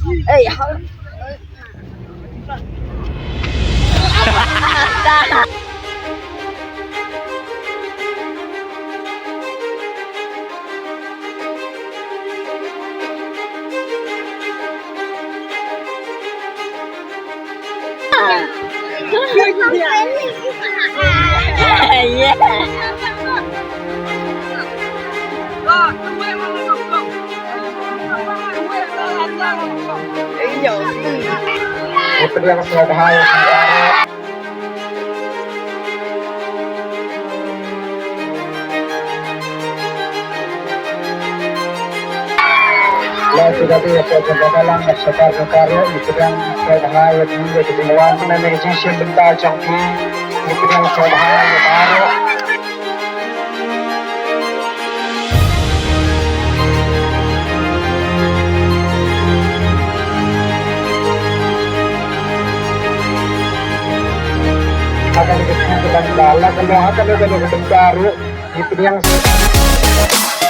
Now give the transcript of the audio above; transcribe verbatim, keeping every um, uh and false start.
Ei, ha. Ngi pdiang sngewbha ïa u. Lada ka dei ka jingbalang ka sorkar ka ruh, ngi pdiang sngewbha ïa ki, ïa ki jingwan na ne jingshim bynta jong ki, ngi pdiang sngewbha ïa baroh. Haka ne ka jingwan, la ka long haka ne ka long ka bynta ruh, ngi pdiang sngewbha.